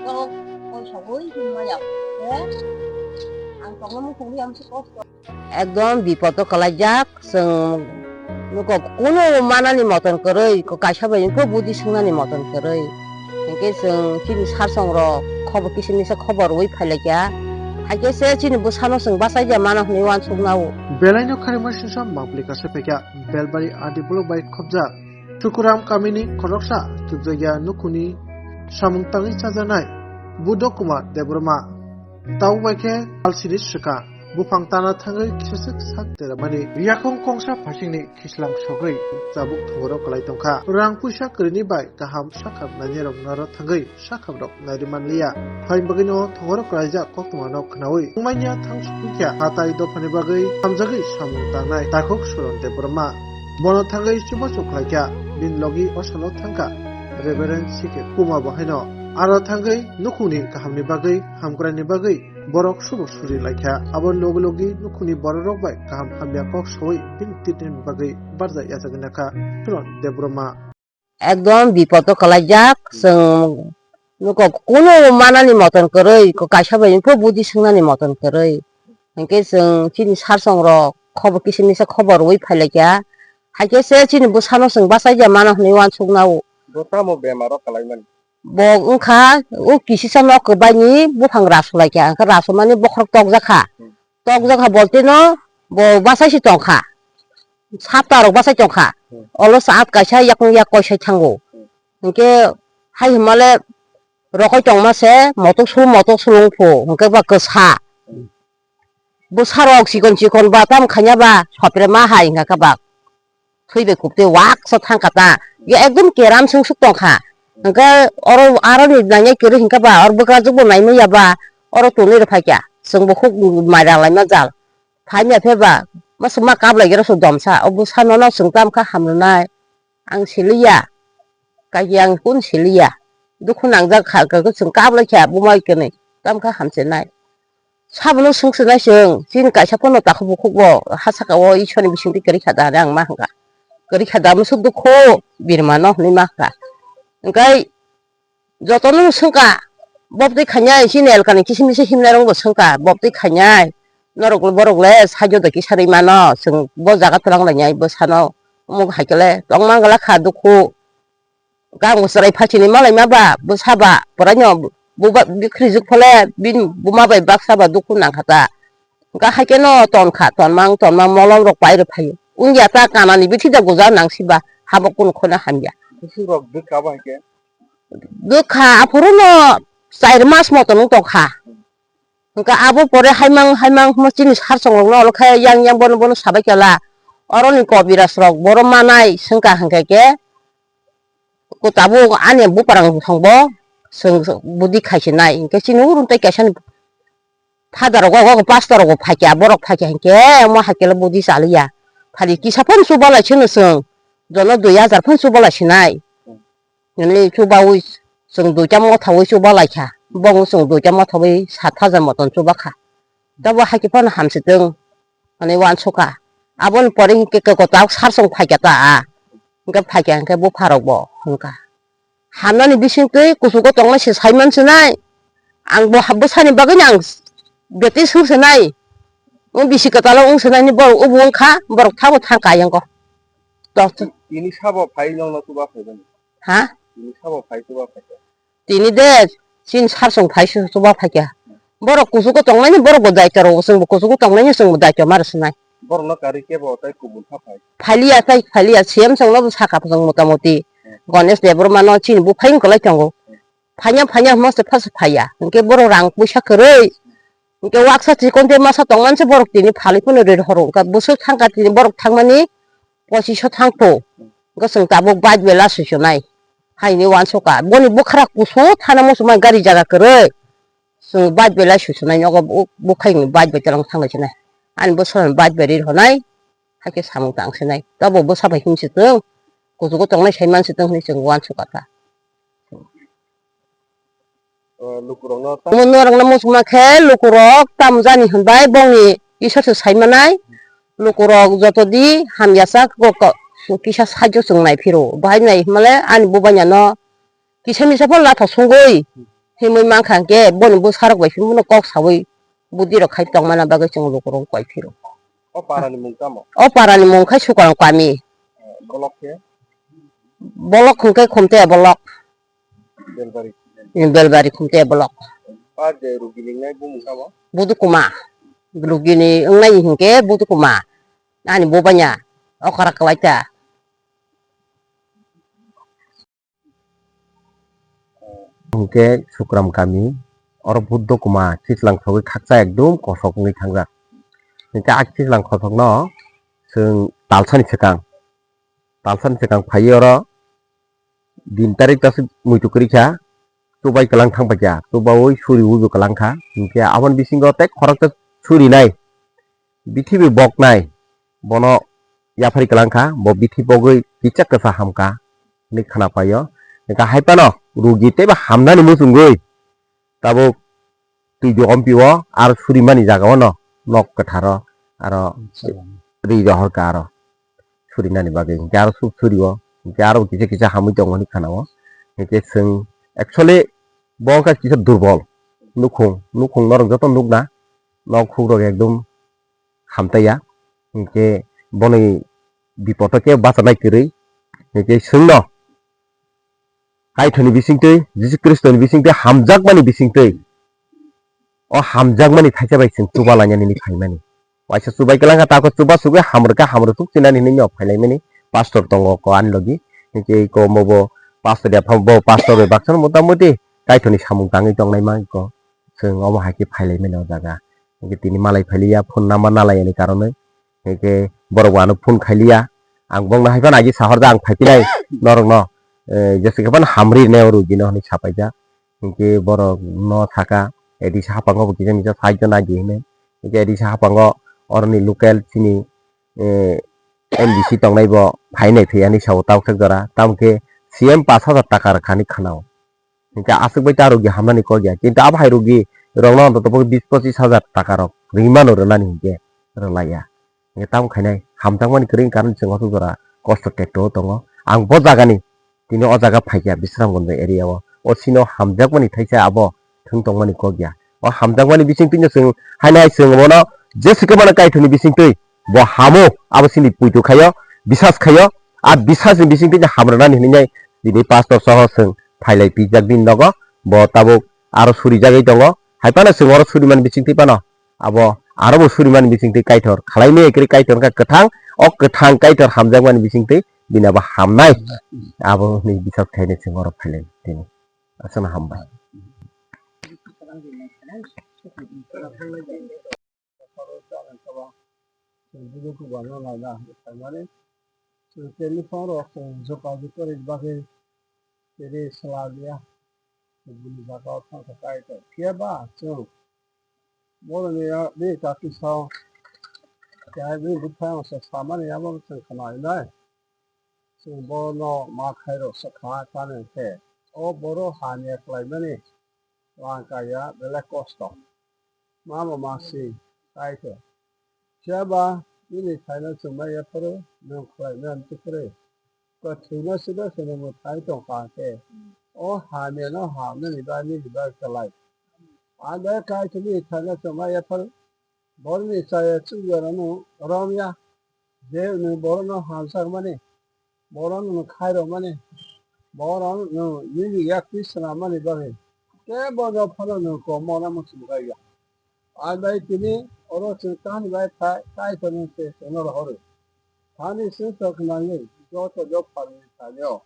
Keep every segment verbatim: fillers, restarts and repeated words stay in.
Ekdom bipodo kwlaijak, chwng nuko kunu manani moton kwrwi, kaisa bai khe budi swngnani moton kwrwi. Hinkhe chwng chini sar songrok khobor kisa misa khobor rwui phailaikha. Haikhe se chini bwsano chwng bachaiya mano hwnwi uansukna o. Belaino kharima singsa mapli kasa phaikha, Belbari R D block bai khobjak. Sukuram kamini khoroksa chukjakya nukhungni samung tangwi chajaknai Buddha Kumar Debbarma. Tabuk bai khe alsini swkang buphang tana thangwi kisa swk sak deramani yakung kongsa phasingni khislang sogwi chabuk thogoro kwlai tongkha. Rang puisa kwrwini bai kaham sakha nainai rok naro thangwi sakha rok naiwi manliya. Phaini bagwino thogoro kwlaijak koktwma no khwnawi wngmanya thang sukha hatai dophani bagwi hamjagwi samung tangnai takhuk Suron Debbarma. Bono thangwi chubachu khlaikha, bini logi osalo thangkha Reverend C K Kumar bo haino. Aro thangwi nukhungni kahamni bagwi, hamkraini bagwi borok subo suri laikha. Abo logi logi nukhungni bororok bai kaham hamya kok sawi bini treatment bagwi barja yachagwi nakha Suron Debbarma. Ekdom bipodo kwlaijak, chwng nuko kunu manani moton kwrwi, kaisa bai khe budi swngnani moton kwrwi. Hinkhe chwng chini sar songrok khobor kisa misa khobor rwui phailaikha. Haikhe se chini bwsano chwng bachaiya mano hwnwi uansukna o. Bo tamo bemaro kwlaimani? Bo wngkha o kisisa nok kwbaini buphang rasulaikha, hinkhe rasumani bokhorok tokjakha. Hmm. Tokjakha bolteno bo bachai se tongkha. Sapta rok bachai tongkha. Hmm. Olo saat kaisa yakung yak koisai thango. Hmm. Hinkhe hai hwnmale rokoi tongma se motok su motok sulung phu hinkhe ba kwsa. Hmm. Bwsarok chikon chikon ba tam khanya ba sopre ma hai hinkha khe ba. Thwi bai kubtwi waksa thangkha ta. Ye ekdom keram sung suk tongkha. Hinkhe oro aroni nangya kwrwi hinkhe ba oro bwkrajwk bo naimaya ba oro tonwi rw phaikha. Chwng bo khuk mairanglai ma jal. Phaimya phe ba ma swngma kaplai gero su domsa. O bwsano no chwng tamkha hamrwnai. Ang siliya. Kagi ang kun siliya. Dukhu nangjak kha, kha, kha, chwng kaplai kha buma kwnwi. Tamkha hamchinai. Sabono swngchinai chwng. Chini kaisa phano takhuk bukhuk bo ha saka o Ishwarni bisingtwi kwrwi kha da hwnwi ang ma hwnkha. Kwrwi kha da musuk dukhu birmano hwnwi ma hwnkha. Hwnkhe jotono swngkha, bobtwi khainai, chini elkani kisimisa himnairokbo swngkha, bobtwi khainai, norok, borok le saijo da kisa rwi mano, chwng bo jaga twlang lainai bwsano, omo hai khe le tongma glak kha dukhu, kang bo chwrai phachini malai ma ba, bwsa ba, boraino buba, bikhrijwk phole, bini buma bai baksa ba dukhu nang kha ta, hwnkha hai khe no ton kha, tonmang, tonmang molom rok pai rw phaio, wngya ta kanani bithi da goja nang si ba, habo kunu kheno hamya. Bwswk rok bwkha bo hai khe? Bwkha aphuru no char mas moto nung tong kha. Hwnkha abo pore haimang haimang hwnma chini sar song rok no olo khe yang yang bono bono sabai kala. Oro ni kobiraj rok boro manai swngkha hwnkhe khe. Ko tabuk ani buparang thong bo swng budi khai se nai hwnkhe chini uru tei kaisa ni Father rogo, pastor rogo phaikha, borok phaikha hinkhe, omo hai khe budi chaliya. Phali kisa phano chubalai sino chwng, jono dui hajar phano chubalai sinai. Nini chubaui chwng duita mothaui chubalaikha. Bong chwng duita mothaui sat hajar moton chubakha. Tabo hai khe phano hamsitwng, hwnwi uansukha. Aboni pore hinkhe kwtal sar song phaikha ta a. Hinkhe phaikha hinkhe bupharokbo hwnkha. Hamnani bisingtwi kuchugo tongnai se saiman sinai. Ang bo ha-, bwsani bagwino ang betwi swng sinai. Wng bisi kwtalo wng sinai ni borok ubu wngkha, borok thango thang kayang ko. Tok. Tini sabo phai nongno chuba phaibani? Ha? Tini sabo phai chuba phaikha? Tini de, chini sar song phai su chuba phaikha. Borok kuchugo tongnaini borok bo daitya rogo, chwng bo kuchugo tongnaini chwng bo daitya ma rw sinai. Borok no karwi kebo tai kubun kha phai. Phaliya tai phaliya, C M song no bo sakha phai motamoti. Ganesh Debbarma no chini buphai wng kwlai tongo. Phanya phanya hwnma se phasa phaiya. Hinkhe borok rang puisa kwrwi. Hinkhe waksa chikon tei masa tongmani se borok tini phalwi phano rir horo. Hinkhe bwswk thangkha tini borok thangmani pochiso thangkho. Hinkhe chwng tabuk bike bai lasu chunai. Haini uansukha. Boni bwkhwra kusu thana muchungma gari jaga kwrwi. Chwng bike bai lasu chunai nogo bu-, bukhai ni bike bai twlang thanglai chunai. Ani bwswk bike bai rir honai. Hakhe samung tang sinai. Tabo bwsa bai himsi tong. Kuchugo tongnai saiman si tong hinwi chwng uansukha ta. O, lukurokno ta- Omo norokno muchungma khe lukurok tamo jani hwnbai bongni Isor se saimanai. Lukurok joto di hamya sak ko, ko, kisa saijo chwng nai phiro. Bahai nai hwnmale ani bubainano kisa misa phano latha songwi. Himwi mankha hwnkhe boni bwsarok bai phimano kok sawi budi rok khai tongmana bagwi chwng lukurok koi phiro. O parani mung tamo? O parani mung khai Sukarong kami. Bolok khe? Bolok hwnkhe Khumte bolok. Belbari. Belbari Khumte bolok. Pa je rugi ningnai bumung tamo? Budu Kuma. Rugini wngnai hwnkhe Budu Kuma. Ani bubanya okara kwlaita. Hwnkhe Sukram kami, oro Buddho Kuma khichlang sogwi khakcha ekdum kosok wngwi thangjak. Hwnkhe a khichlang kosokno chwng talsani swkang, talsani swkang phaiwi oro din tarik ta se muitu kwrwi kha, chubai kwlang thang paikha, chubaui suriui bo kwlang kha. Hwnkhe aboni bisingo tei khoroksa surinai bithi bai boknai, bono yaphari kwlang kha, bo bithi bogwi kichak kwsa ham kha hwnwi khna paio. Hwnkhe hai phano rugi teibo hamnani muchungwi tabuk twi di ompi o aro surimani jaga o no nok kwtharo aro ri rohor kha aro surinani bagwi, hwnkhe aro suk suri o, hwnkhe aro kisa kisa hamwi tongo hwnwi khna o. Hwnkhe chwng actually bo wngkha kisa durbol nukhung, nukhung norok joto nukna, nok hukrok ekdum hamtaiya, hwnkhe boni bipodo khe bachanai kwrwi, hwnkhe chwngno Kaitorni bisingtwi, Jisu Khristoni bisingtwi, hamjakmani bisingtwi, o hamjakmani thaisa bai chwng chuba lainani hinwi phaimani. Waisa chubai kwlang kha, tako chuba sugwi hamrwkha, hamrwk thuk chinani hinwi no phailaimani. Pastor tongo ko ani logi, hwnkhe iko omo bo pastor ya, bo pastor bai baksa motamoti Kaitorni samung tangwi tongnai ma iko. Chwng omo hai khe phailaimani o jaga. Hwnkhe tini malai phailiya, phone number nalaiyani karonwi. Hwnkhe borok bo ano phone khailiya. Ang bongno hai phano agi sahorjak, ang phaiphinai norokno, eh, jesa khe phano hamri rwnai o rugino hwnwi sapaijak. Hwnkhe borok no saka, A D C haphango bo kisa misa side o nadi hinwi. Hwnkhe A D C haphango oroni local chini, eh, M D C tongnai bo phainai phiya hinwi sao tabuk jora. Tamokhe C M pash hajar taka rwkha hinwi khna o. Hwnkhe aswk bai ta rugi hamnani kok ya. Kintu abo hai rugi rokno ontoto bis pochis hajar taka rok rimano rwnani hinkhe rwlaiya. Hwnkhe tamo khainai hamjakmani kwrwini karon chwng o jora kosto tekto o tongo. Ang bo jagani tini o jaga phaikha Bisramganj area o. O sino hamjakmani thaisa abo thwng tongmani kok ya. O hamjakmani bisingtwino chwng haino hai chwng bono jesa khe mano Kaitorni bisingtwi bo hamo, abo chini puitu khaio, bisas khaio. A bisasni bisingtwi hamrwnani hinwi tini pastor soho chwng phailai pijak bini nogo. Bo tabuk aro surijagwi tongo. Hai phano chwng oro surimani bisingtwi phano abo aro bo surimani bisingtwi Kaitor khalaimani kwrwi, Kaitor wngkha kwthang. O kwthang Kaitor hamjakmani bisingtwi bini abo hamnai. Abo hwnwi bisas khainai chwng oro phailai tini. Aswkno hambai. Chwng bujo kubangno naina hinwi saimani, chwng telephone rok chwng jogajuk kwrwini bagwi tini swlaiya, buini jaga o thangkha Kaitor. Phiya ba chwng borokni bini kaki sao keha bini bwkhao se samani abo chwng khna hwnwi. Chwng bono ma khairok swkha, tamni hwnkhe o borok hamya khlaimani langka ya belai kosto. Mama masi Kaitor, phiya ba nini thaino chwng ma yapharo nwng khlaimani twi kwrwi. Kwthwino sida se nwng mwthai tong kha khe, o hamyano hamnani ba nini bai kwlai. Ang bai Kaitor nini thaino chwng ma yapharo. Borokni chaya chukjagano rom ya, je nwng borokno hamjakmani, borokno nwng khairokmani, borokno nwng nini yakni swnammani bagwi kebo no phano nwng kom mano muchung bai ya. Ang bai tini oro chwng tamni bai thai Kaitorni se chwngno rohoro. Thani chwngno khnangwi joto jok phalni thani-o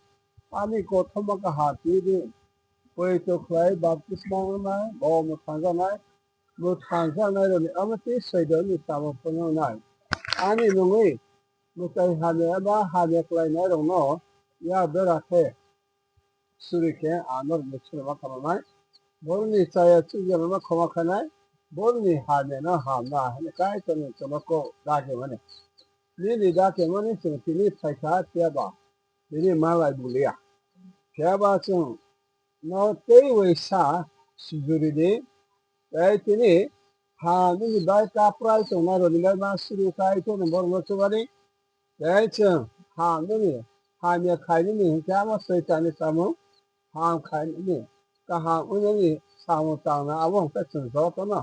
ani kothoma kaham twi di. Poito khlai baptisma wngnai, bo mwthangjaknai, mwthangjaknairokni amo tei Soitanni tabuk phunuknai. Ani mungwi mwtai hamya eba hamya khlainairokno yak bera khe suri khe ang norokni swnama khananai. Borokni chaya chukjagano khoma khainai, borokni hamyano hamna hwnwi Kaitorni chwngno kok dakemani. Nini dakemani chwng tini phaikha phiya ba tini malai bulia. Phiya ba chwng no tei waisa sujuri di, tei tini ha nini bai kaprai tongnai rokni bai ma suri khai tei borokno chubani, tei chwng ha nini hamya khainani hinkhe amo Soitanni samung ham khainani. kaham wngnani samung tangna abo hwnkhe chwng jotono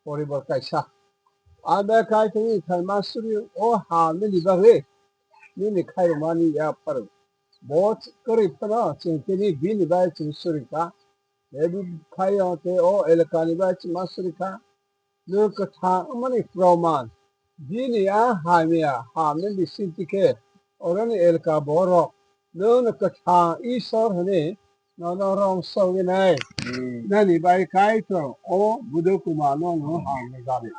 poribor kaisa. Abo Kaitorni thai masuri o ha nini bagwi nini khairokmani yapharo. Bo kwrwi phano chwng tini bini bai chwng suri kha. David khaio tei o elakani bai chwng ma suri kha. Nwng kwthang wngmani proman. Bini a hamya hamya bisingtwi khe oroni elaka borok nwngno kwthang Isor hwnwi nono romsogwi nai. Hmm. Nani bai Kaitor o Buddha Kumar no nwng hamya jani.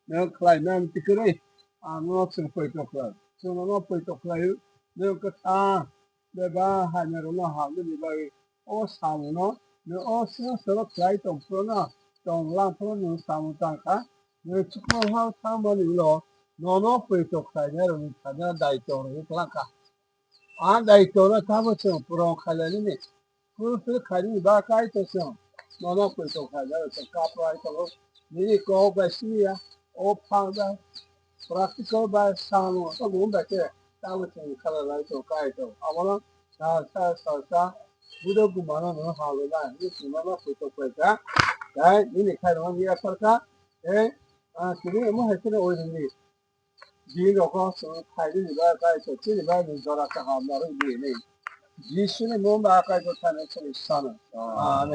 Nwng khlai nang tikiri ang no chwng poito khlai. Chwng no poito khlai. Nwng kwthang bebak hamya rokno hamya ni bagwi o samungno nwng o sino sino khlai tong phuru no tong lang phuru nwng samung tang kha. Nwng chukmang ha thangmani ulo nono poito khlainai rokni thani daityo rwui kwlang kha. A daityo no tamo chwng purung khainani fulfill khainani bagwi Kaitor chwng nono poito khlainai rok chwng kaprai tongo. Nini kok bai simi ya, o phang bai, practical bai samung tamo wng bai khe tamo chwng khainai rok Kaitor. Abono salsa salsa Buddha Kumar no nono hamrwknai hinwi chwng nono poito khlai kha. Tei nini khairokma ni yaphar kha. Tei tini omo hai kheno oirwngni. Bini rokno chwng khairokni bagwi Kaitor chini bagwi jora kaham narwkdi hinwi Jisuni mung bai Kaitor thani chwng sano. Amen.